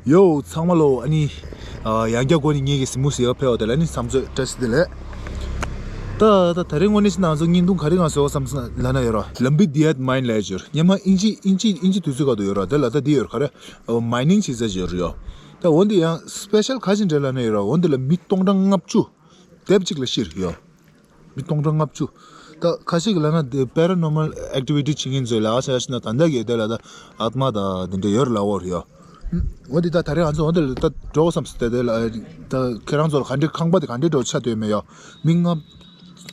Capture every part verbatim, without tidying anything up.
ཡོ། ཚང་མ་ལོ། ཨ་ནི། ཨ། ཡང་བསྐྱར་སྒོ་ནས་ངེད་ཀྱི་གཟིགས་མོ་གཟིགས་ག་ཕེབས་པ་དེ་ལ་ནི་འཚམས་འདྲི་བཀྲ་ཤིས་བདེ་ལེགས། ད་ད་ད་རེས་དངོས་གནས་བྱས་ན་ང་ཚོ་བརྙན་ཐུང་ག་རེ་གང་བཟོ་བསམ་སོང་ལབ་ན་ཡོད་ར། ལམ་བི་དི་ཡད་མའིན་ལབ་ཡ་ཅིག་ཡོད་ར། སྔོན་མ་ཨིན་ཇི་ཨིན་ཇི་ཨིན་ཇི་དུས་ཚོད་སྐབས་དུ་ཡོད་ར། དེ་ལ་ད་འདི་ཡོད་ར། ག་རེ། མའི་ནིང་བྱེད་ས་ཅིག་ཡོད་ར་ཡོ། ད་འོ་འདི་ཡང་སི་པེ་ཤལ་ག་ཅིག་འདྲ་ལབ་ན་ཡོད་ར། འོ་འདི་ལ་མི་སྟོང་ཕྲག་ལྔ་བཅུ་དེབ་གཅིག་ལ་ཤི་ར་ཡོ། མི་སྟོང་ཕྲག་ལྔ་བཅུ། ད་ཁ་ཤས་ཀྱིས་ལབ་ན་དེ་པེ་ར་ནོར་མལ་ཨེག་ཊི་བི་ཊི་བྱེད་མཁན་ཚོས་ལབ་ཆ་ཡ་ཞིག་ན་ད་ལྟ་གི་དེ་ལ་ད་ཨཱཏྨ་དང་དེ་འདྲ་ཡོད་རེད་ལབ་ཡོད་རེད་ཡོ། འོ་དེ་ད་ད་རེས་ང་ཚོ་འོ་དེ་ལ་ད་འགྲོ་བསམ་སོང་། དེ་དེ་ལ་ད་ཁྱེད་རང་ཚོ་ལ་ག་འདྲའི་ཁང་པ་དེ་ག་འདྲའི་འགྲོ་ཆགས་བསྡད་མེད་ཡོ། མི་ལྔ།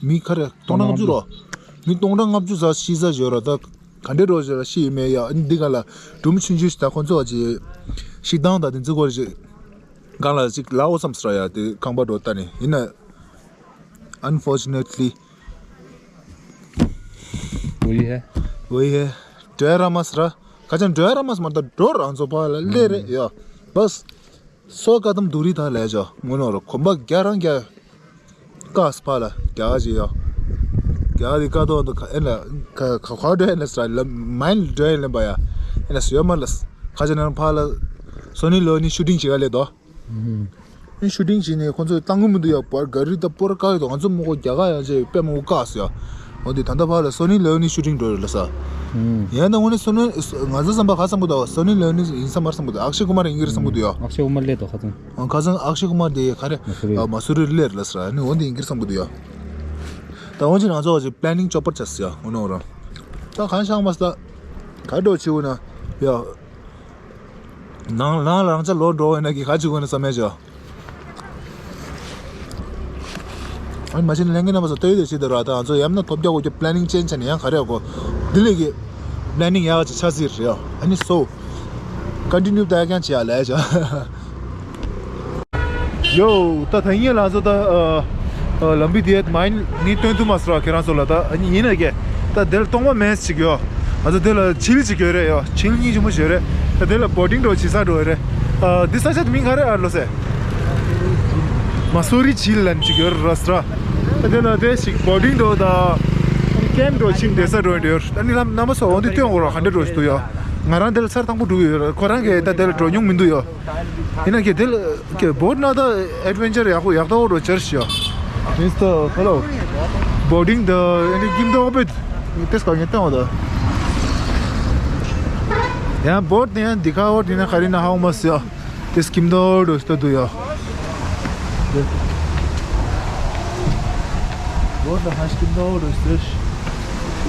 མི་ག་རེ་སྟོང་ཕྲག་ལྔ་བཅུ་རོ། མི་སྟོང་ཕྲག་ལྔ་བཅུ་ཙམ་ཤི་ས་ཡོད་ར། ད་ག་འདྲའི་འགྲོ་ཤི་ཡོད་མེད་ཡོ། འདི་ག་ལ་སྒྲོམ་ཆུང་ཆུང་ཞིག་ད་ཁོ་ཚོ་གི་ཤི་སྟངས་དང་དེ་ཚོ་སྐོར་ཞིག་གང་ལ་ཅིག་ལབ་འོ་བསམ་སོང་ར་ཡོ། དེ་ཁང་པ་འགྲོ་ལྟ་ནས་ཡིན་ན། Unfortunately, वही है। वही है। འགྲོ་ཡ་རག་མ་སོང་ར། ཁ་ཅང་འགྲོ་ཡ་རག་མ་སོང་། མ་ད་འགྲོ་རང་ཚོ་ཕར་ལ་སླེབས་རེད་ཡོ། བས། སོ་ཀ་དམ་དུ་རི་ཐ་ལས་ཅོ་ངོ་ནོ་ར། གོམ་པ་རྒྱག་རང་རྒྱག་ཀ་སི་ཕར་ལ་རྒྱག་ཅིག་ཡོ། རྒྱག་དེ་ཀ་ཏོ་འདུག་ཨེ་ན་ཁ་ཁ་ཁ་འགྲོ་ཡ་ལས་སོང་ར། མའིན་འགྲོ་ཡ་ལས་པ་ཡ། ཨེ་ན་སོ་ཡ་མ་ལ། ཁ་ཅང་ནང་ཕར་ལ་སོ་ནི་ལོ་ནི་ཤུ་ཊིང་བྱེད་ག་སླེབས་དོ། ཨུ། ཨེ་ཤུ་ཊིང་བྱས་ནས་ཁོང་ཚོས་བཏང་གི་མི་འདུག་ཡ། པར་ག་རི་ད་པོར་བཀག་ཡོད་དོ། ང་ཚོ་མོ་གོ་རྒྱ་གར་ཡང་ཅེ་དཔེ་མོ་བཀག་སོང་ཡ། འོ་དེ་ད་ལྟ་ཕར་ལ་སོ་ནི་ལེ་ཨོ་ནི་ཤུ་ཊིང་འགྲོ་ཡོད་ལ་ས། ཨུ། ཡང་ད་དངོས་གནས་སོ་ནི་ང་ཚོ་བསམ་པ་ག་བསམ་གི་འདུག་སོ་ནི་ལེ་ཨོ་ནི་ཡིན་ས་མ་རེད་བསམ་གི་འདུག་ཨག་ཤེ་ཀུ་མར་ཡིན་གྱི་རེད་བསམ་གི་འདུག་ཡ། ཨག་ཤེ་ཀུ་མར་སླེབས་དོ་ཁ་ཚང་། ཁ་ཚང་ཨག་ཤེ་ཀུ་མར་དེ་ག་རེ། མ་སུ་རི། ཨ། མ་སུ་རི་སླེབས་ལ་ས་ར། ནི་འོ་དེ་ཡིན་གྱི་རེད་བསམ་གི་འདུག་ཡ། ད་འོ་ཅི་ང་ཚོ་བ་ཅིག་པི་ལེ་ནིང་ཅོ་པར་ཆགས་སོང་ཡ། འོ་ནོ་ར། ད་གང་ཤང་མ་ས། ག་འགྲོ་ཆེ་བོ་ན་ཡ། ནང་ལང་རང་ཅག་ལོ་འགྲོ་བས་ན་གི་ག་ཅིག་དགོས་ན་བསམ་མེད་ཅོ། ཨ་ནི་མ་ཤེས་ན་ལྷན་རྒྱས་རྣམ་པ་ཚོ་ལྟ་ཡོད་དེ་ཤེས་དེ་ར། ད་ང་ཚོ་ཡམ་ན་ཐོབ་རྒྱག་དགོས་ཀྱི་པི་ལེ་ནིང་ཅན་ཆ་ནས་ཡང་ག་རེ་ཡོད་གོ། འདི་ལས་གི་པི་ལེ་ནིང་ཡག་ཅིག་ཆགས་སྲིད་རེད་ཡ། ཨ་ནི་སོ། ཀོན་ཊི་ནིའུ་ད་ཀྱང་བྱེད་ཡ་ལས་ཅོ། ཡོ། ད་ད་ཡིན་ལ་ཚོ་ད་ཨ་ཨ་ལམ་བི་དི་ཡད་མའིན་ནི་སྟོན་ཐུབ་མ་སོང་ར་ཁྱེད་རང་ཚོ་ལ། ད་ཨ་ནི་ཡིན་ན་ཀྱེ་ད་དེ་ལ་སྟོང་པ་མེད་ཅིག་ཡོ། ང་ཚོ་དེ་ལ་ཇིལ་ཅིག་ཡོད་རེད་ཡོ། ཇིལ་སྙིང་རྗེ་མོ་ཞིག་ཡོད་རེད། ད་དེ་ལ་བོ་ཊིང་འགྲོ་བྱེད་ས་འགྲོ་ཡོད་རེད། ཨ་འདི་ས་ཆ་དེ་མིང་ག་རེ་ཨ་ལོ་སེ། མ་སུ་རི་ཇིལ་ལབ་ཅིག་ཡོད་རེད་ར་སི་ར། ད་དེ་ལ་དེ་ཞིག་བོ་ཊིང་འགྲོ་ད་ཀེམ་འགྲོ་ཕྱིན་བསྡད་ས་འགྲོ་ཡོད་རེད། ད་ནི་རྣམ་པ་ཚོ་འོ་འདི་སྟོན་དགོས་ར། ག་འདྲ་འགྲོ་ཞིག་འདུག་ཡོ། ང་རང་དེ་ལ་ཚར་དང་པོ་འགྲོ་གི་ཡོད་རེད། ཁོ་རང་གིས་ད་དེ་ལ་འགྲོ་མྱོང་མི་འདུག་ཡོ། ཡིན་ན་ཀྱེ་དེ་ལ་ཀྱེ་བོ་ཊི་ན་ད་ཨེ་ཌི་ཝེན་ཅར་ཡག་པོ་ཡག་ཐག་འགྲོ་ཅར་ཤི་ཡོ། མིས་ཊར་ཧེ་ལོ། བོ་ཊིང་ད་ཨེ་འདྲ་ཀིམ་ད་ཨོ་པེ་ཏེས་ཀ་ངེ་ཏང་བ་ད། ཡང་བོ་ཊི་ནི་ཡང་འདི་ཁ་བོ་ཊི་ནི་ན་ཁ་རི་ན་ཧའོ་མ་སི་ཡོ། ཏེས་ཀིམ་ད་ཨོ་ཏེས་ད་དུ་ཡོ། བོ་ཊི་ཧ་ཤི་ཀིམ་ད་ཨོ་ཏེས།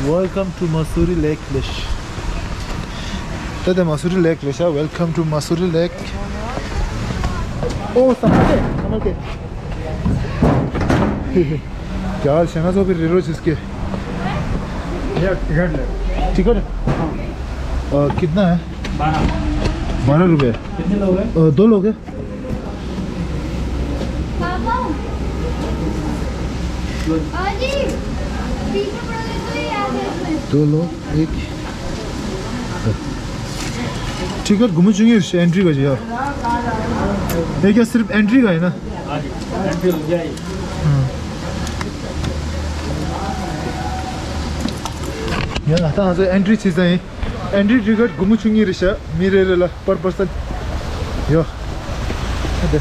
Welcome to Mussoorie Lake ལེ་ཤི། ད་ལྟ་མ་སུ་རི་ལེག་ལེ་ཤ། Welcome to Mussoorie Lake. ओ समझ गए, समझ गए। क्या शहनाज हो भी रेरो जिसके। ये टिकट ले। टिकट? हाँ। अ, कितना है? बारह। बारह रुपए। कितने लोग हैं? अ, दो लोग हैं। पापा। अजी, पीछे पड़ गए तो ये याद है इसमें। दो लोग। एक। टिकट घुमु चुकी है एंट्री का जी। ये क्या सिर्फ एंट्री का है ना? हाँ। यार, आता है एंट्री चीज़ है। एंट्री टिकट घुमु चुकी है, मिरे रे ला पर पर्सन। यो। अदे।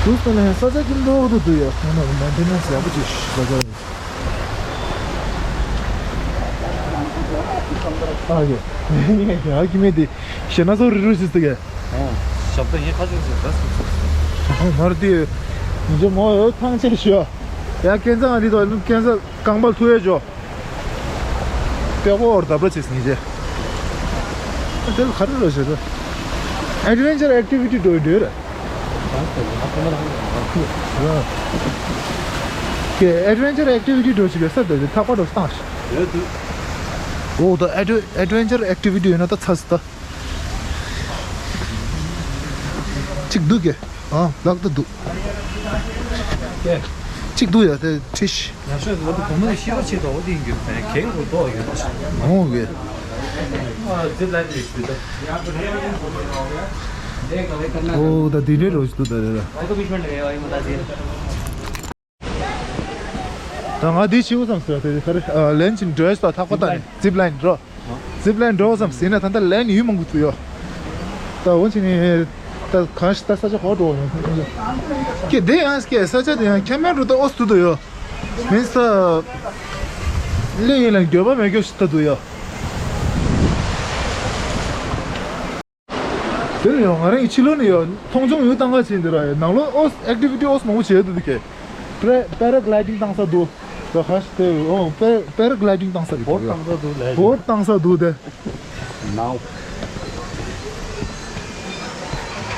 दोस्तों ने सजा किन दो दो दो यार। ना, ना, मेंटेनेंस या कुछ बजा। ཨ་ཡེ། ཡ་གི་མེད་དེ། ཞེ་ན་ཚོ་རི་རུ་ཞིག་ཏུ་གས། ཨོ། ཞབས་ཏོག་ཡིན་ཁ་ཆུང་ཞིག་རེད་སོང་སོང་། མར་དེ། མི་ཇོ་མོ་ཡོད་ཐང་ཆད་ཞུ། ཡ་ཀན་ས་ང་དེ་དོ་ཀན་ས་རྐང་པ་ཐུ་ཡེ་ཇོ། པེ་ཀོ་འོར་ད་པ་ཅེས་ནི་ཇེ། དེ་ལ་ཁ་རུ་རུ་ཞེ་དོ། ཨེ་ཌི་ཝེན་ཅར་ཨེག་ཊི་ཝི་ཊི་འགྲོ་ཡི་འདོད་རེད། ཀྱེ་ཨེཌ་ཝེན་ཅར་ཨེག་ཊི་ཝི་ཊི་འགྲོ་ཅིག་ཡོད་ས་དེ་ཐག་པ་འགྲོ་སྟངས་ཤིག་ཡོད་འདུག་འོ་ད་ཨེཌ་ཝེན་ཅར་ཨེག་ཊི་ཝི་ཊི་ཡོད་ན་ད་ཚ་སི་ད། གཅིག་འདུག་གེ། ཨ་ལག་ཏུ་འདུག་གཅིག་འདུག་ཡ་དེ་ཁྲིད་ཤི། ཡག་ཤོས་འདུག་ད་བུ་མོ་དེ་ཤི་རོ་ཆེ་དོ་འོ་དེ་ཡིན་རྒྱུ་ཕན་ཁེག་རུ་དོ་ཡོད་པ་ཤི། འོ་གེ། ཨ་ཛིབ་ལ་དེ་ཤི་ད། འོ་ད་དེ་འདྲའི་རོ་ཤི་འདུག་ད་དེ་ལ། ད་ང་འདི་ཤི་བོ་བསམ་ཟེར་དེ་ག་རེ་ལན་ཅིན་འགྲོ་ཡས་ད་ཐག་པ་ད་ནི་ཛིབ་ལ་ཡིན་འགྲོ། ཛིབ་ལ་ཡིན་འགྲོ་བསམ་ཟེར་ན་ད་ལྟ་ལན་ཡུལ་མང་པོ་ཚུད་ཡོད། ད་འོ་ཅི་ནི་ད་གང་ཞིག་ད་ས་ཆ་གོ་འགྲོ་ཡོང་། ཀྱེ་དེ་ཡང་ཀྱེ་ས་ཆ་དེ་ཡང་ཁྱད་མེད་འགྲོ་ད་ཨོ་སུ་དུ་ཡོད། མིན་ས་ལེ་ཡིན་ལ་འགྱོད་པ་མེད་རྒྱུ་ཞིག་ད་དུ་ཡོད། དེ་ནི་ཡང་ང་རང་གི་ཕྱི་ལོགས་ནས་ཡང་མཐོང་ཆུང་ཡོད་སྟངས་ཀ་བྱས་འདི་ར་ཡང་ནང་ལོགས་ཨོ་ཨེག་ཊི་བི་ཊི་ཨོ་མང་པོ་བྱས་འདུག་དེ་གས། པེ་ར་པེ་ར་གི་ལའི་ཌིང་བཏང་ས་འདུག་ད་ཁ་ཤས་དེ་ཨོ་པེ་པེ་ར་གི་ལའི་ཌིང་བཏང་ས་རེད་འདུག་ཡ། བོ་ཊི་བཏང་ས་འདུག་ལས། བོ་ཊི་བཏང་ས་འདུག་དེ། ནའོ།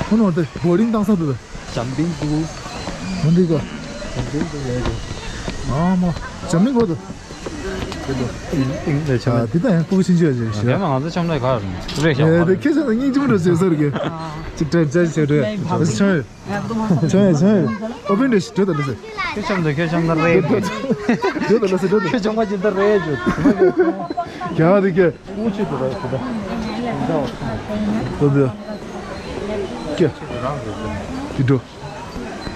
ཁོ་ནོར་དེ་བོ་ཊིང་བཏང་ས་འདུག་དེ། ཇམ་པིང་འདུག་མ་འདི་ག་ཇམ་པིང་འདུག་ལས་རེད། ཨ་མ། ཇམ་པིང་གོ་དེ། ཨིང་ཨིང་ལས་ཆ་ཨ་མེད། འདི་ད་ཡང་སྤུ་གུ་ཆུང་ཆུང་ཡོད་ཅེས་ཤག་ཡང་ང་ཚོ་ཆམ་ནས་ག་རེད་ཤག་ཨེ་དེ་ཁྱེད་ཚོ་སྙིང་རྗེ་མོ་འདྲ་བྱེད་ས་རེད་གི། ཅིག་དྲན་དྲན་བྱེད་འདྲ་ཡོད་ཆོ་ཡོད་ཆོ་ཡོད། ཨོ་པན་འདྲ་ཞིག་འགྲོ་ད་ལ་སེ། ཁྱོད་ཆམ་འདུག་ཁྱོད་ཆམ་ད་རེད། འགྲོ་ད་ལ་སེ་འགྲོ་ད། ཁྱོད་ཆམ་པ་ཅིག་ད་རེད་ཅོ། རྒྱ་དེ་གི། ཨུ་ཆུ་དེ་རེད་དེ། འགྲོ་ད། ཀྱེ། དེ་འགྲོ།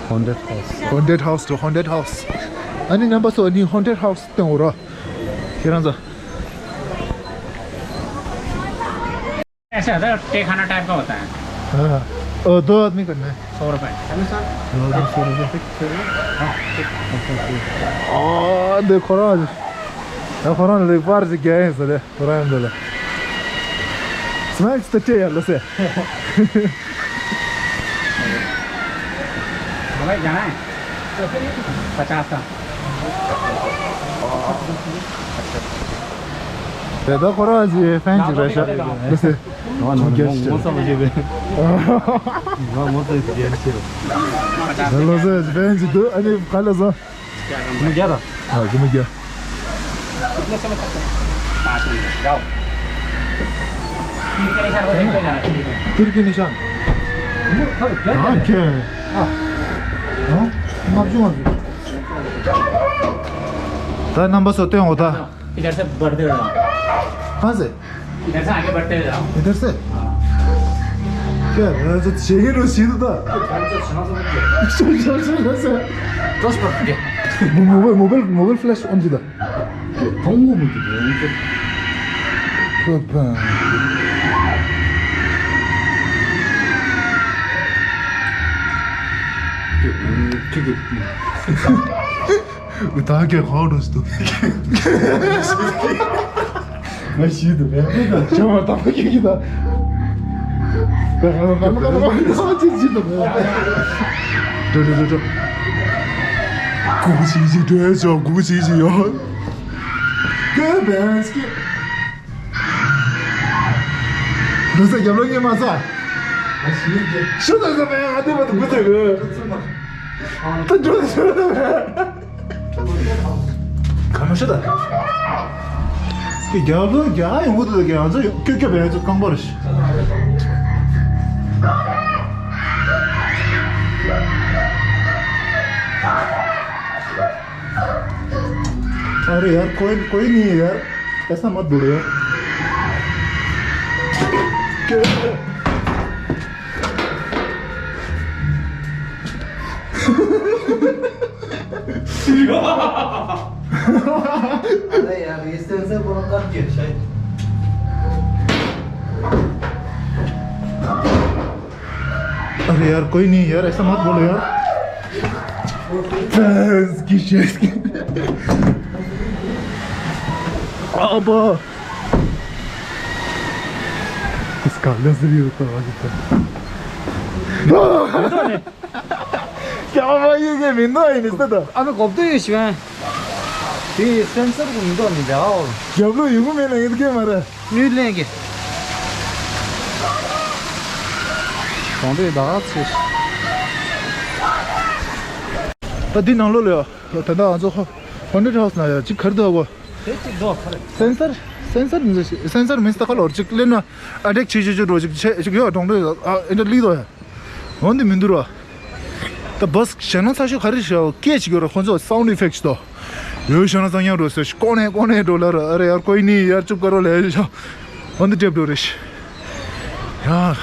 Haunted house. Haunted house འགྲོ་haunted house. ཨ་ནི་རྣམ་པ་ཚོ་ཨ་ནི་haunted house སྟོན་འོ་ར། ཁྱེད་རང་ཚོ། ऐसे होता है, टेक खाना टाइप का होता है। हाँ। ओ, दो आदमी करना है। सौ रुपए। दो आदमी सौ रुपए। ཨ་འདི་ཁོ་རང་། ཨ་ཁོ་རང་ལེགས་པར་ཅིག་རྒྱག་ཡིན་ཟེར་རེད་ཁོ་རང་འདི་ལ། སྨན་ཅིག་ཏུ་སྤྲད་ཡ་ལ་ཟེར། हमें जाना है पचास का। དེ་ད་ཁོ་རང་གི་ཕན་ཅིག་རེད་ཤག་ལ་ཟེར། ང་ནི་ངོ་ཚ་མ་བྱེད་པས། ང་ངོ་ཚ་ཡི་རྒྱན་ཆེ། ལ་ཟེར་ཕན་ཅིག་འདུག་ཨ་ནི་ག་ལ་ཟེར། སྒོར་མོ་བརྒྱ་དང་། ཨ། སྒོར་མོ་བརྒྱ། ཏུར་ཀི་ནི་ཤང་། ཨ་ཁེ། ཨ། ཨ། ལྔ་བཅུ་ང་བཅུ། ད་རྣམ་པ་ཚོ་སྟོན་འོ་ད། इधर से बढ़ते हुए जाओ। कहाँ से? इधर से आगे बढ़ते हुए जाओ। इधर से? हाँ। क्या? मैं तो छह ही रोज सीधा था। ढंग से सुना समझ गया। सुन, सुन, सुन, सुन। Close कर दे। Mobile, mobile, mobile flash on कीधा। ढोंगो में कीधा। तो बा- ठीक है। ད་ག་ག་འགྲོ་སྟོ། ང་ཤི་འདུག་གས། ཅོ་མ་ད་མ་ཁྱེད་ཀྱི་ད། ད་ག་ག་ག་ག་ག་ཅི་ཅི་འདུག་གས། འགྲོ་འགྲོ་འགྲོ་འགྲོ། གུ་གུ་ཅི་ཅི་འགྲོ་ཡ་ཅོ་གུ་གུ་ཅི་ཅི་ཡོད། ག་བན་སྐྱིད། འདུག་ས་རྒྱབ་ལོགས་ཉན་མ་ས། ཤུ་ད་ས་མེད་ང་དེ་མ་ཏུ་གུ་ཚེ་གི། ད་འགྲོ་ད་འགྲོ་ད། ག་མ་ཤུ་ད། ཀྱི་རྒྱབ་ལོགས་རྒྱ་ཡོང་གི་འདུག་ཀྱི་ང་ཚོ་ཀྱོ་ཀྱོ་བས་ཚོ་རྐང་པར་ཤི། अरे यार, कोई, कोई नहीं है यार, ऐसा मत बोलो यार। अरे यार, ये सेंसर पूरा कट गया शायद। अरे यार, कोई नहीं यार, ऐसा मत बोलो यार। इसकी शेष की। अब इसका नजरिए तो आ जाता है। क्या भाई, ये क्या बिंदु है नहीं तो? अबे कब तो ये शिवाय। དེ་སེན་སར་གོ་མི་འདུག་ནི་རྒྱ་གར། རྒྱབ་ལོགས་ཡོང་གི་མེད་ན་ཡིན་གི་མ་རེད། ནུས་ལེན་གི། གང་འདྲ་ཡོད་ད་ཚེ། ད་འདི་ནང་ལོགས་ལ་ཡོད། ད་ལྟ་ང་ཚོ་ཧོ་ཧོན་ཌེད་ཧའུ་སི་ན་ཡོད་ཅིག་གར་འདུག་གོ། དེ་ཅིག་འདུག་ག་རེ། སེན་སར། སེན་སར་མིན་སེན་སར་མིན་ད་ག་ལོར་ཅིག་ལེན་ན་ཨ་ཌེག་ཆེ་ཆེ་ཆེ་འགྲོ་ཅིག་ཆེ་ཅིག་ཡོད་གྲོང་སྡེ་ཨ་ཨེ་འདྲ་ལི་དོ་ཡ། འོན་ཏེ་མི་འདུག་ར། ད་བས་ཞེ་ན་ཚ་ཤོས་ག་རེ་ཤོད་སྐད་ཅིག་ཡོད་ར་ཁོ་ཚོ་སའུན་ཌི་ཨི་ཕེག་ཅིག་དོ། ཡོད་ཞེ་ན་ཚ་ཉག་འགྲོ་ཟེར་ཤི་ཀོ་ནེ་ཀོ་ནེ་འགྲོ་ལ་ར་ཨ་རེ་ཡར་ཀོ་ཨི་ནི་ཡར་ཅུབ་ཀ་རོ་ལེ་ཤ། འོན་ཏེ་ཏྲེབ་འགྲོ་རེ་ཤི། ཡ།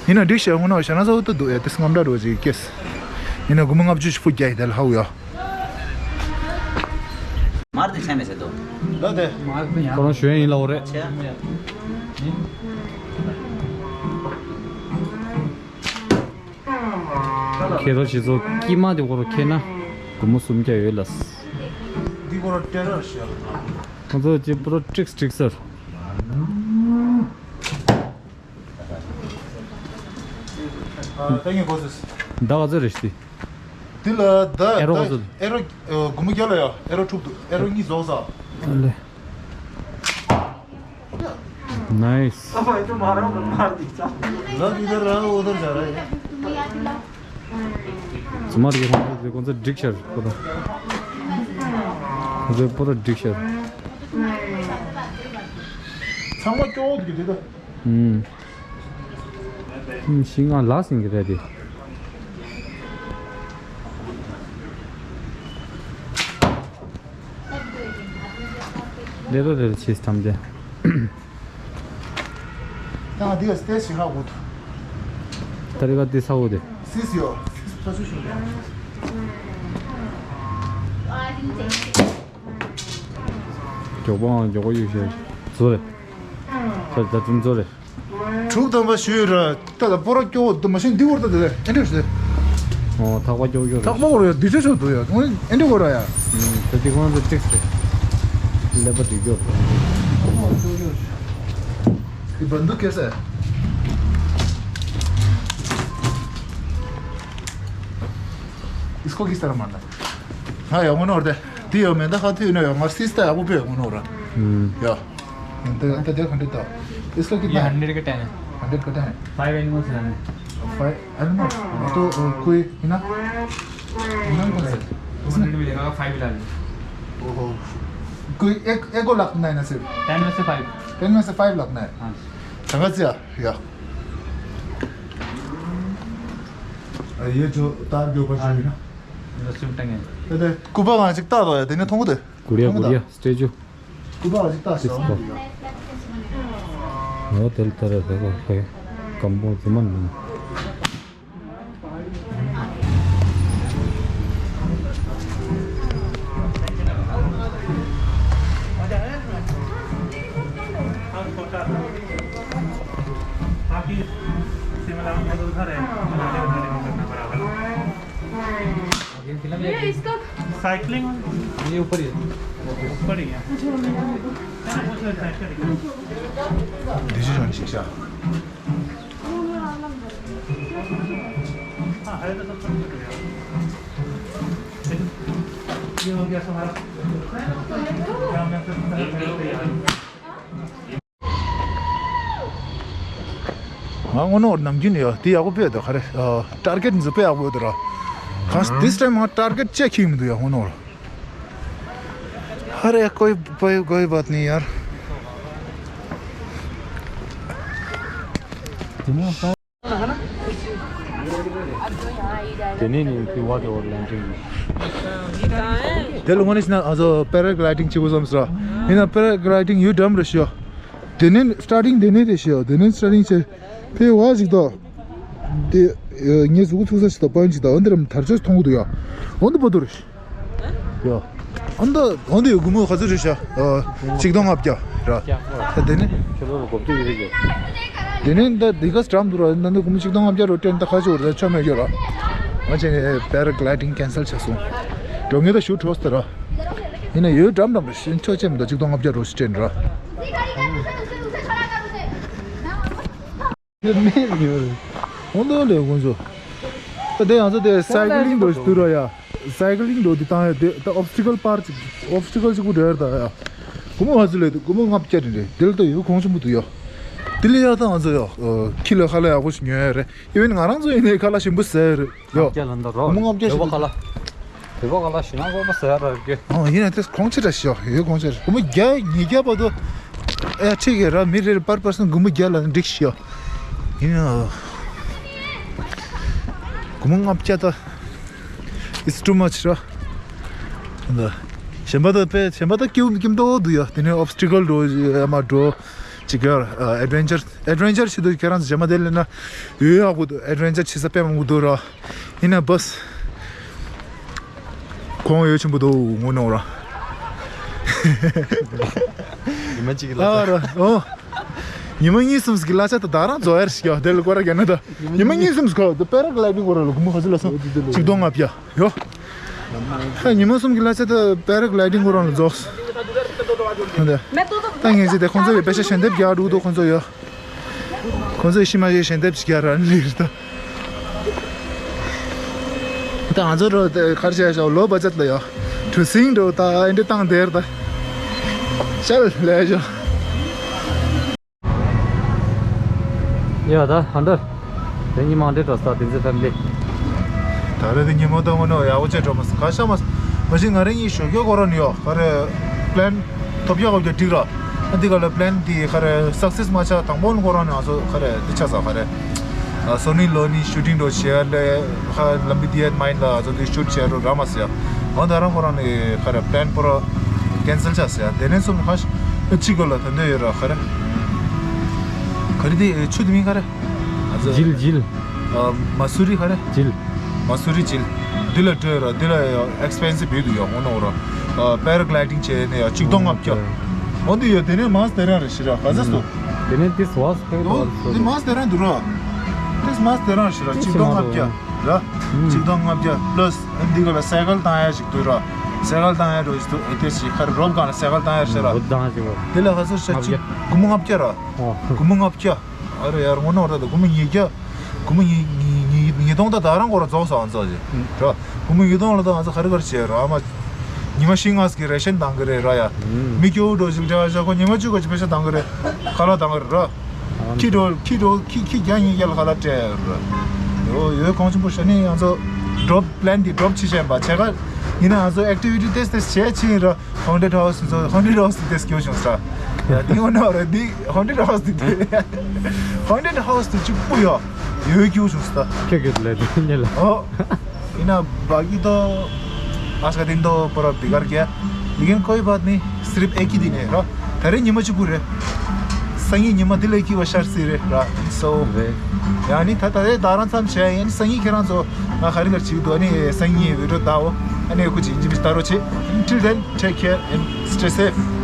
ཡིན་ན་འགྲིག་ཤག་ཧོ་ན་ཞེ་ན་ཚ་འུ་ཏུ་འདུག་ཡ་དེ་སྔམ་འདྲ་འགྲོ་ཅིག་སྐྱེས། ཡིན་ན་སྒོར་མོ་ལྔ་བཅུ་ཞིག་ཕུ་རྒྱག་ཡི་དེ་ལ་ཧའུ་ཡ། མར་དེ་ཆ་མེད་ཟེར་དོ། ལོ་དེ། ཁོ་རང་ཞོན་ཡིན་ལ་འོ་རེད། ཆེ། ཁྱེད་རང་ཞིག་ཚོ་ཀི་མ་དེ་སྐོར་ཁྱེད་ན་སྒོར་མོ་སུམ་བརྒྱ་ཡོད་ལ། འདི་སྐོར་ཏྲེ་རར་ཤག་ཁོང་ཚོ་ཅི་པུ་རོ་ཀྲིག་ཀྲིག་ཟེར། ད་ངས་གོ་སོང་། ཟླ་ག་ཚོད་རེད་ཤི། འདི་ལ་ཟླ་ཨེ་རོ་ག་ཚོད། ཨེ་རོ་སྒོར་མོ་བརྒྱ་ལ་ཡ་ཨེ་རོ་དྲུག་འདུག་ཨེ་རོ་གཉིས་རྫོགས་ས། ཨ་ལེ། Nice. ཚང་མ་རིགས་ཁོང་ཚོ་ཁོང་ཚོ་འགྲིག་ཤར་པོ་ད། ཁོང་ཚོ་པོ་ད་འགྲིག་ཤར། ཚང་མ་སྐྱོ་བོ་འདུག་དེ་ད། ཨུམ། ཤིང་ང་ལ་སིང་གི་རེད་དེ། ལེ་རོ་ལེ་རོ་ཆེས་ཐམས་ཅད། ཡང་འདི་ག་སྟེ་ཞིག་ཧ་གོ་ཐུ། ད་རེ་ག་དེ་ས་འོ་དེ། སིས་ཡོ། སིས་ཕ་སུ་ཞིག་ཡོ། མགྱོགས་པོའང་མགྱོགས་པོ་ཡོད་ཤེས། བཟོ་རེད། ཁ་ད་དུང་བཟོ་རེད། དྲུག་དམ་པ་ཞུས་ར། ད་ལ་པོ་ར་སྐྱོ་བོ་དུ་མ་ཤེས་འདི་བོར་ད་དེ་ཨེ་འདྲ་ཞུ། ཨོ་ཐག་པ་སྐྱོ་སྐྱོ་རེད། ཐག་པ་བོར་ཡ་འདི་ཆ་ཆོ་དུ་ཡ་ཨེ་འདྲ་བོར་ཡ། ད་དེ་ཁོང་ཚོ་ཏིག་སེ། ཀླད་པ་འདི་སྐྱོ། དེ་བན་དུ་ཁེ་སེ། इसको किस तरह मारना है? हाँ यार, वो ना और दे। दियो, मैं तो खाती हूँ ना यार, मस्ती से आपको पे वो ना हो रहा। हम्म। या। तो तो देख हंड्रेड था। इसका ये कितना है? हंड्रेड का टेन है। हंड्रेड का टेन है। फाइव एनिमल्स है। Five animals? तो कोई है ना? एनिमल कौन सा है? इसमें मिलेगा, फाइव ला लो। ओहो। कोई एक एक को लगना है ना सिर्फ? टेन में से फाइव। टेन में से फाइव लगना है। हाँ। समझ गया? या। ये जो तार के ऊपर जो है ना। रस्सी में टंगे। अरे, कुबा कहाँ से कितना आता है? तेने थोंग दे। गुड़िया, थोंग दा। गुड़िया, स्टैचू। कुबा कहाँ से कितना आता है? वो तेल तरह से वो है। कम वो जुमन नहीं। बाकी शिमला में उधर है, करना बराबर। ये इसका साइकिलिंग ये ऊपर ही है। ऊपर ही है। डिसीजन शिक्षा। हाँ, है तो सब कुछ है। ये हो गया तुम्हारा। ང་ངོ་ནོར་ནམ་རྒྱུན་ཡོད་དེ་ཡག་པོ་དཔེ་ཡོད་དོ་ག་རེ། ཊར་གེ་ཊི་འཛུགས་དཔེ་ཡག་པོ་ཡོད་དོ་ར། གང་ས་this time ང་ཊར་གེ་ཊི་ཅེག་ཁྱིམ་དུ་ཡ་ངོ་ནོར། अरे कोई कोई कोई बात नहीं यार। དེ་ནས་ནི་ཕི་ཝ་དེ་འོར་ལན་ཅིང་། དེ་ལ་ངོ་ནས་ན་ཨ་ཟོ་པེ་ར་གི་ལའི་ཌིང་བྱེད་དགོས་བསམ་སོང་། ཡིན་ན་པེ་ར་གི་ལའི་ཌིང་ཡུལ་འགྲམ་རེད་ཤག་དེ་ནས་སི་ཊར་ཊིང་དེ་ནས་རེད་ཤག་དེ་ནས་སི་ཊར་ཊིང་བྱས་ཕི་ཝ་ཞིག་དང་། དེ་ངས་གཟུགས་པོ་ཚུགས་ས་ཞིག་དང་པོ་ཡིན་ཞིག་དང་འོན་ཏེ་རམ་དར་ཆ་ཞིག་མཐོང་གི་འདུག་ཡ། འོན་ཏེ་པོ་ཏོ་རེད་ཤག་ཡ། ཨ་མདའ་འོན་ཏེ་ཡོད་དགུ་མོ་ག་ཚོད་རེད་ཤག་ཨ། གཅིག་སྟོང་ལྔ་བརྒྱ་ར། ད་དེ་ནི། ཁྱོད་ལོ་ལ་གོ་བསྡུར་ཡོད་རེད་ཀྱི། དེ་ནི་ད་འདི་ག་སྒྲམ་འདུག་ར་ད་ནི་དགུ་མོ་གཅིག་སྟོང་ལྔ་བརྒྱ་རོ་སྤྲད་ད་ཁ་ཆོ་ར་ཆོ་མེད་ཡོད་ར། ང་ཆེ་ནི་པེ་ར་གི་ལའི་ཌིང་ཀེན་སལ་བྱས་སོང་། འགྲོ་ངེས་ད་ཞུ་འགྲོ་སྟེ་ར། ཡིན་ན་ཡོད་འགྲམ་འགྲམ་ར་ཤིན་ཆོ་ཆེ་མི་འདུག་གཅིག་སྟོང་ལྔ་བརྒྱ་རོ་ཞིག་སྤྲད་ར། མེད་ཡོད། ཧོན་དོ་ལས་དགོན་ཚོ། ད་དེ་ང་ཚོ་དེ་སའི་ཀི་ལིང་འགྲོ་ཞིག་འདུག་ར་ཡ། སའི་ཀི་ལིང་འགྲོ་དེ་བཏང་ཡ་དེ་ད་ཨོབ་སི་ཊི་ཀལ་པར་ཅིག་ཨོབ་སི་ཊི་ཀལ་ཅིག་པུ་འགྲོ་ཡ་ད་ཡ། སྒོར་མོ་ང་ཚོ་ལས་དེ་སྒོར་མོ་ལྔ་བརྒྱ་རེད་རེད་དེ་ལ་ད་ཡོད་གོང་ཆེན་པོ་འདུག་ཡ། དེ་ལས་ཡ་ད་ང་ཚོ་ཡ། ཁྱི་ལ་ཁ་ལ་ཡག་པོ་ཞིག་ཉོ་ཡ་རེད། ཨི་ཝན་ང་རང་ཚོ་ཡིན་ནའི་ཁ་ལག་ཞིམ་པོ་ཟ་ཡ་རེད་ཡོ། ལྔ་བརྒྱ་ལ་འདོར་རོགས། སྒོར་མོ་ལྔ་བརྒྱ་ཞིག་བོད་པ་ཁ་ལག་བོད་པ་ཁ་ལག་ཞིམ་ན་སོགས་པ་ཟ་ཡ་ར་རྒྱུ། ཨོ་ཡིན་ན་དེ་གོང་ཆེ་ར་ཞིག་ཡོད་གོང་ཆེ་ར་སྒོར་མོ་བརྒྱ་ཉིས་བརྒྱ་བར་དུ། ཨེ་ཁྲིག་གི་ར་མི་རེར་པར་པར་སན་སྒོར་མོ་བརྒྱ་ལ་འགྲིག་ཞིག་ཡོད། ཡིན་ན། སྒོར་མོ་ལྔ་བརྒྱ་ད། It's too much ར། འདི། གཞན་པ་ད་དཔེ་གཞན་པ་ད་སྐྱིད་སྐྱིད་མདོག་འདུག་ཡ་དེ་ནས་ཨོབ་སི་ཊི་ཀལ་འགྲོ་ཡ་མ་འགྲོ། ཅིག་ཡ་ཨེ་ཌི་ཝེན་ཅར་ཨེ་ཌི་ཝེན་ཅར་བྱེད་དུས་ཁྱེད་རང་ཚོ་རྗེས་མ་དེ་ལས་ན་ཡོད་ཡག་པོ་འདུག་ཨེ་ཌི་ཝེན་ཅར་བྱེད་ས་དཔེ་མང་པོ་འདུག་ར། ཡིན་ན་བྷ་སི་གོང་ཡོད་ཆེན་པོ་འདུག་ངོ་ནོར་ར། ཉི་མ་གཅིག་གི་ལ་ཨ་ར་ཨོ། ཉི་མ་གཉིས་གསུམ་ཞིག་གི་གླ་ཆ་ད་ད་རང་རྫོགས་ཡར་ཞིག་ཡོད་དེ་ལ་སྐོར་ར་རྒྱག་ན་ད། ཉི་མ་གཉིས་གསུམ་ཞིག་གོ་ད་པེ་ར་གི་ལའི་ཌིང་སྐོར་ར་ལ་སྒོར་མོ་ག་ཚོད་ལ་སོང་། ཆིག་སྟོང་ལྔ་བརྒྱ་ཡོད། ཉི་མ་གསུམ་གྱི་གླ་ཆ་ད་པེ་ར་གི་ལའི་ཌིང་སྐོར་ར་ལ་རྫོགས། ད་ངས་ཟེར་དེ་ཁོང་ཚོ་ཡོད་པེ་ཤ་ཞལ་འདེབས་རྒྱག་འགྲོ་འདུག་ཁོང་ཚོ་ཡོད། ཁོང་ཚོས་ཤི་མ་ཤི་ཞལ་འདེབས་ཅིག་རྒྱག་ར་ལིར་ད། ད་ང་ཚོ་རོ་དེ་གར་བྱས་ཤག་ལོ་བ་ཇེཊ་ལ་ཡོད། གྲུ་གཟིངས་འགྲོ་ད་ཨེ་འདྲ་བཏང་དེར་ད། ཤལ་ལས་ཤོག་ཡ་ད་ཧན་ཏར། དེ་ཉི་མ་འདྲེ་འགྲོ་ས་དེ་ཚེ་ཕེམ་ལི། ད་རེས་དེ་ཉི་མ་དང་ངོ་ནོ་ཡག་པོ་བྱས་འགྲོ་མ་སོང་ཁ་ཤ་མ་སོང་། མ་གཞི་ང་རང་གཉིས་ཞོགས་ཀས་ཁོ་རང་ནས་ཡོད་ག་རེ། པི་ལན་ཐོབ་ཡག་གོ་རྒྱ་འགྲིག་ར། ཨ་འདི་ག་ལ་པི་ལན་འདི་ག་རེ་སག་སེས་མ་ཆགས་དང་པོ་ནས་ཁོ་རང་ནས་ང་ཚོ་ག་རེ་འདི་ཆགས་ས་ག་རེ། སོ་ནི་ལོ་ནི་ཤུ་ཊིང་འགྲོ་བྱེད་ལས་ཁ་ལམ་བི་དི་ཡ་མའིན་ལ་ང་ཚོ་འདི་ཤུ་ཊི་བྱེད་རོ་ར་མ་ཟེར། འོ་ད་རང་ཁོ་རང་ནས་ག་རེ་པི་ལན་པོ་ར་ཀེན་སལ་ཆགས་ཟེར་དེ་ནས་སོང་ཁ་ཤ་ཅིག་གོ་ལ་ད་འདོད་ཡོད་ར་ག་རེ། ག་རེ་འདི་ཆུ་འདི་མིང་ག་རེ། ཨ་ཙི། ཇིལ་ཇིལ། ཨ། མ་སུ་རི་ག་རེ། ཇིལ། མ་སུ་རི་ཇིལ། འདི་ལ་སྤྲོད་ར་འདི་ལ་ཡང་ཨེག་སི་པེན་སིབ་བུད་འདུག་ཡ་ངོ་ནོ་ར། ཨ། པེ་ར་གི་ལའི་ཌིང་བྱས་ནས་ཡང་ཆིག་སྟོང་ལྔ་བརྒྱ། འོ་འདི་ཡོད་དེ་ནས་མང་སྟེ་རང་རེ་ཞིག་ར་ག་ཚ་སོ། དེ་ནས་ཏིས་བ་སི་ཕེག་འོ་དོ་ར་སོ་འདི་མང་སྟེ་རང་འདུག་ར། ཏིས་མང་སྟེ་རང་ཞིག་ར་ཆིག་སྟོང་ལྔ་བརྒྱ་ར། ཆིག་སྟོང་ལྔ་བརྒྱ་པ་ལ་སི་འདི་ག་ལ་སའི་ཀལ་བཏང་ཡ་ཞིག་འདུག་ར། སའི་ཀལ་བཏང་ཡ་འགྲོ་ཞིག་འདུག་ཨེ་དེ་ཞིག་ཁར་རོབ་གང་ལ་སའི་ཀལ་བཏང་ཡ་ཞིག་ར། འདི་ལ་ག་ཚོད་ཞིག་ཆིག་སྒོར་མོ་ལྔ་བརྒྱ་ར། སྒོར་མོ་ལྔ་བརྒྱ། ཨ་རེ་ཡར་ངོ་ནོར་ད་དུ་སྒོར་མོ་ཉིས་བརྒྱ། སྒོར་མོ་ཉིས་ཉིས་ཉིས་ཉིས་སྟོང་ད་ད་རང་སྒོར་ར་རྫོགས་སོང་ཨ་ཙག་ཅིག་ར། སྒོར་མོ་ཉིས་སྟོང་ལ་ད་ང་ཚོ་ག་རེ་ག་རེ་བྱས་ར་ཨ་མ། ཉི་མ་བཞི་ལྔ་ཟིག་གི་རེ་ཤན་བཏང་གི་རེད་ར་ཡ། མི་སྐྱོ་བོ་འགྲོ་ཞིག་འབྲེལ་བ་བྱ་ཁོ་ཉི་མ་བཅུ་ག་ཅིག་པེ་ཤ་བཏང་གི་རེད། ཁ་ལག་བཏང་གི་རེད་ར། ཁྱི་འགྲོ་ཁྱི་འགྲོ་ཁྱི་ཁྱི་བརྒྱ་ཉིས་བརྒྱ་ལ་ཁ་ལག་སྤྲད་ར། ཡོ་ཡོ་གོང་ཆེན་པོ་ཤ་ནི་ང་ཚོ་ཌོབ་པི་ལན་འདི་ཌོབ་ཕྱི་བཤད་པ་བྱས་ཁ་ཡིན་ན་ང་ཚོ་ཨེག་ཊི་བི་ཊི་ཏེས་ཏེས་བྱས་ཕྱིན་ར། ཧོན་ཌེཌ་ཧའོ་སི་ཚོ་ཧོན་ཌེཌ་ཧའོ་སི་དེ་སྐྱོ་བྱུང་ས། ཡ་འདི་འོ་ན་རེད་འདི་ཧོན་ཌེཌ་ཧའོ་སི་དེ། ཧོན་ཌེཌ་ཧའོ་སི་དེ་གཅིག་པུ་ཡོད། ཡོད་སྐྱོ་བྱུང་ས། ཁྱོད་ཀྱིས་ལས་དོན་ཉེ་ལ། ཨོ། ཡིན་ན་བ་གི་དོ། ཨ་ཤ་དིན་དོ་པོ་ར་བི་གར་གྱ། ལི་གན་ཁོའི་བ་ནི་སི་རིབ་ཨེ་ཀི་དི་ནས་ར། ད་རེས་ཉི་མ་གཅིག་པུ་རེད། སང་ཉིན་ཉི་མ་འདི་ལས་སྐྱིད་པ་ཤར་སྲིད་རེད་ར། སོ། རེད། ཡ་ནི་ད་ད་རེས་ད་རང་མཚམས་བྱས་ཡིན་སང་ཉིན་ཁྱེད་རང་ཚོ་ང་ག་རེ་ག་རེ་བྱེད་ཀྱི་འདུག་ཨ་ནི་སང་ཉིན་བི་ཌི་ཡོ་ལྟའོ། ཨ་ནི་ཁུ་ཅིག་ཡིན་གཅིག་མིན་ལྟ་རོགས་བྱེད། Till then, take care and stay safe.